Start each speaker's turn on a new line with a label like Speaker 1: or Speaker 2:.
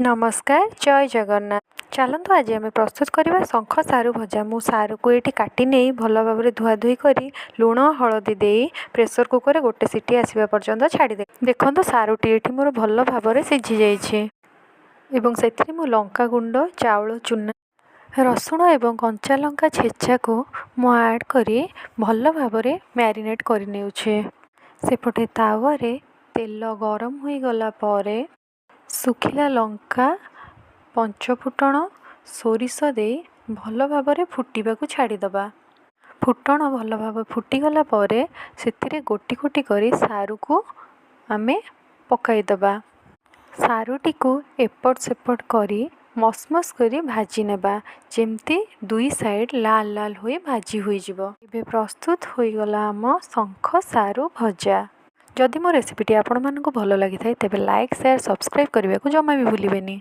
Speaker 1: ନମସ୍କାର, ଜୟ ଜଗନ୍ନାଥ। ଚାଲନ୍ତୁ, ଆଜି ଆମେ ପ୍ରସ୍ତୁତ କରିବା ଶଙ୍ଖ ସାରୁ ଭଜା। ମୁଁ ସାରୁକୁ ଏଇଠି କାଟି ନେଇ ଭଲ ଭାବରେ ଧୁଆଧୁଇ କରି ଲୁଣ ହଳଦୀ ଦେଇ ପ୍ରେସର କୁକରରେ ଗୋଟେ ସିଟି ଆସିବା ପର୍ଯ୍ୟନ୍ତ ଛାଡ଼ିଦେବି। ଦେଖନ୍ତୁ, ସାରୁଟି ଏଇଠି ମୋର ଭଲ ଭାବରେ ସିଝି ଯାଇଛି ଏବଂ ସେଥିରେ ମୁଁ ଲଙ୍କା ଗୁଣ୍ଡ, ଚାଉଳ ଚୁନା, ରସୁଣ ଏବଂ କଞ୍ଚା ଲଙ୍କା ଛେଚାକୁ ମୁଁ ଆଡ଼୍ କରି ଭଲ ଭାବରେ ମ୍ୟାରିନେଟ୍ କରିନେଉଛି। ସେପଟେ ତାୱାରେ ତେଲ ଗରମ ହୋଇଗଲା ପରେ ଶୁଖିଲା ଲଙ୍କା, ପଞ୍ଚଫୁଟଣ, ସୋରିଷ ଦେଇ ଭଲ ଭାବରେ ଫୁଟିବାକୁ ଛାଡ଼ିଦେବା। ଫୁଟଣ ଭଲ ଭାବେ ଫୁଟିଗଲା ପରେ ସେଥିରେ ଗୋଟି ଗୋଟି କରି ସାରୁକୁ ଆମେ ପକାଇଦେବା। ସାରୁଟିକୁ ଏପଟ ସେପଟ କରି ମସମସ କରି ଭାଜି ନେବା, ଯେମିତି ଦୁଇ ସାଇଡ଼୍ ଲାଲ ଲାଲ ହୋଇ ଭାଜି ହୋଇଯିବ। ଏବେ ପ୍ରସ୍ତୁତ ହୋଇଗଲା ଆମ ଶଙ୍ଖ ସାରୁ ଭଜା। ଯଦି ମୋ ରେସିପିଟି ଆପଣମାନଙ୍କୁ ଭଲ ଲାଗିଥାଏ, ତେବେ ଲାଇକ୍, ସେୟାର, ସବସ୍କ୍ରାଇବ୍ କରିବାକୁ ଜମା ବି ଭୁଲିବେନି।